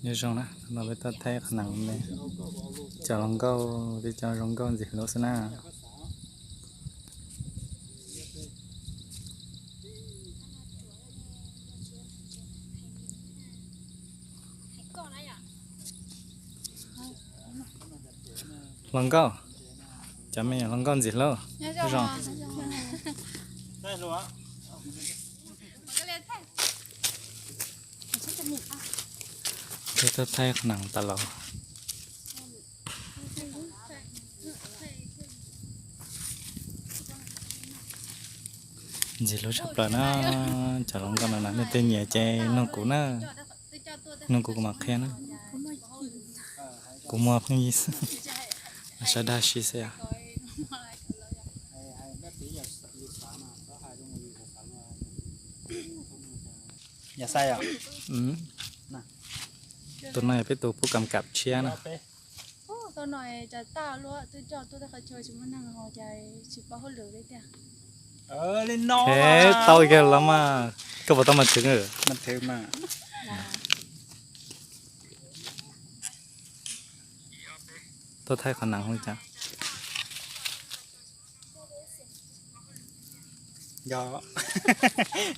Nyob zoo na, no peb tuaj thaij qhov nees me, cov hluas nkauj, tej cov zoo nkauj ntxim hlub xwb na. Hluas nkauj, cov me nyuam hluas nkauj ntxim hlub zoo. Peb tuaj thaij qhov nees tas los. Ntxim hlub tshaj plaws na, cov hluas nkauj no na, nej tej nyiam ces nug kuv na, nug kuv kuv mam qhia na. Kuv muaj pheej yig xwb, sawv dag si xwb. Tus no yog peb tus pub kam kam tshiab na. Tau kiag los mas, koj puas tau mas thwv? Tuaj thaij qhov nees li cas?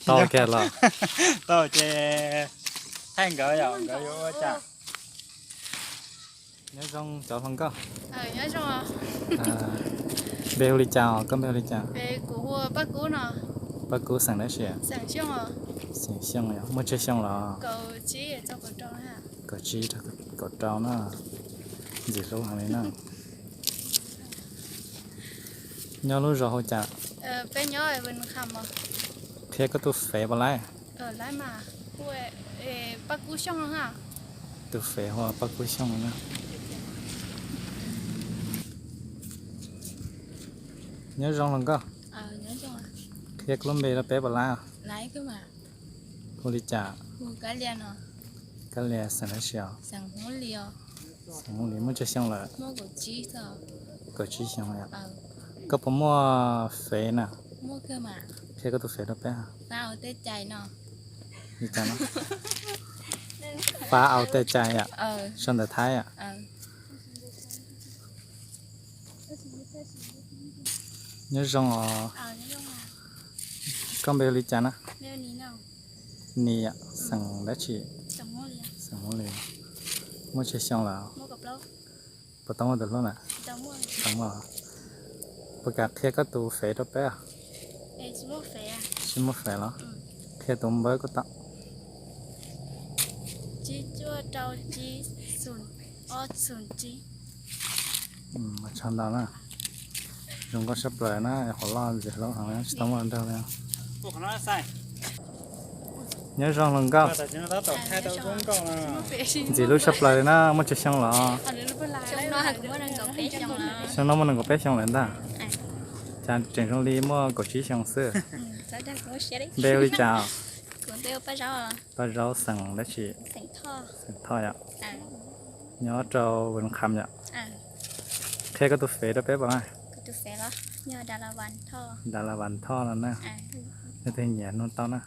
Tau kiag los? Tau ces thaij nkawd yom, nkawd yuav ua cas. Nyob zoo cov hluas nkauj. Npe hu li cas os? Koj npe hu li cas? Paj Kub xeem dab tsi? Xeem Xyooj yom. Muaj tsawg xyoo los? Kaum tsib rau kaum rau na. Ntxim hlub heev li na. Nyob lub zos hu cas? Qhia koj tus fev puas laib? Tus fev hu ua Paj Kub Xyooj na. Nyob zoo hluas nkauj. Qhia koj lub npe rau peb puas laib? Hu li cas? Kab Lia, xeem dab tsi os? Xeem Hmoob Lis. Muaj tsawg xyoo lawm? Kaum tsib xyoo. Koj puas muaj fev na? Qhia koj tus fev rau peb. Li cas no? Fab Au Tej Cai yom? Sau ntawv Thaib yom? Nyob zoo os. Koj npe hu li cas na? Nis yom. Xeem dab tsi? Xeem Hmoob Lis. Muaj tsawg xyoo lawm? Puas tau muaj tus hlub na? Puas kam qhia koj tus fev rau peb? Tsis muaj fev los? Qhia tus npawb kuj tau. Tshaj ntau na. Zoo nkauj tshaj plaws na, qhov loj ntxim hlub heev tsis tau muaj nrog li. Nyob zoo hluas nkauj. Ntxim hlub tshaj plaws li na, muaj tsawg xyoo los? Xyoo no muaj nees nkaum peb xyoo lawm ntag. Cas tseem zoo li muaj kaum tsib xyoo xwb. Npe hu li cas? Paj Zaub xeem dab tsi? Xeem Thoj yom. Nyob rau Vis Kham yom. Qhia koj tus fev rau peb puas laib? Dab Las Vas Thoj no na. Nej tej nyiam nug tau na.